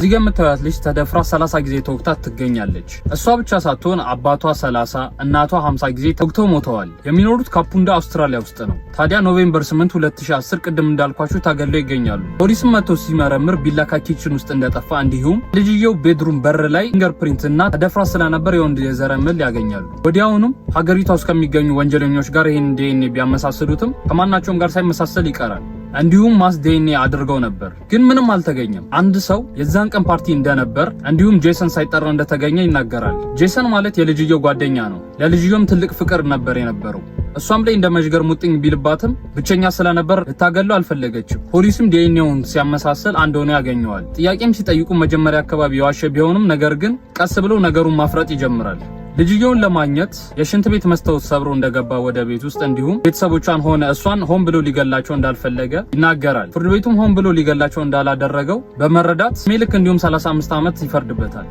እዚህ ጋር የምታዩት ልጅ ተደፍራ 30 ጊዜ ተወግታ ትገኛለች። እሷ ብቻ ሳትሆን አባቷ 30፣ እናቷ 50 ጊዜ ተወግተው ሞተዋል። የሚኖሩት ካፑንዳ አውስትራሊያ ውስጥ ነው። ታዲያ November 8 2010 ቅድም እንዳልኳችሁ ተገለው ይገኛሉ። ፖሊስም መጥቶ ሲመረምር ቢላ ከ kitchen ውስጥ እንደጠፋ እንዲሁም ልጅየው bedroom በር ላይ fingerprint እና ተደፍራ ስለነበር የወንድ የዘረመል ያገኛሉ። ወዲያውኑም ሀገሪቷ ውስጥ ከሚገኙ ወንጀለኞች ጋር ይህን ዲኤንኤ ቢያመሳስሉትም ከማናቸውም ጋር ሳይመሳሰል ይቀራል። እንዲሁም mass DNA አድርገው ነበር፣ ግን ምንም አልተገኘም። አንድ ሰው የዛን ቀን ፓርቲ እንደነበር እንዲሁም ጄሰን ሳይጠራ እንደተገኘ ይናገራል። ጄሰን ማለት የልጅየው ጓደኛ ነው። ለልጅየውም ትልቅ ፍቅር ነበር የነበረው። እሷም ላይ እንደ መዥገር ሙጥኝ ቢልባትም ብቸኛ ስለነበር ልታገለው አልፈለገችም። ፖሊስም ዲኤንኤውን ሲያመሳስል አንድ ሆኖ ያገኘዋል። ጥያቄም ሲጠይቁ መጀመሪያ አካባቢ የዋሸ ቢሆንም ነገር ግን ቀስ ብሎ ነገሩን ማፍረጥ ይጀምራል። ልጅየውን ለማግኘት የሽንት ቤት መስታወት ሰብሮ እንደገባ ወደ ቤት ውስጥ እንዲሁም ቤተሰቦቿን ሆነ እሷን ሆን ብሎ ሊገላቸው እንዳልፈለገ ይናገራል። ፍርድ ቤቱም ሆን ብሎ ሊገላቸው እንዳላደረገው በመረዳት ዕድሜ ልክ እንዲሁም 35 ዓመት ይፈርድበታል።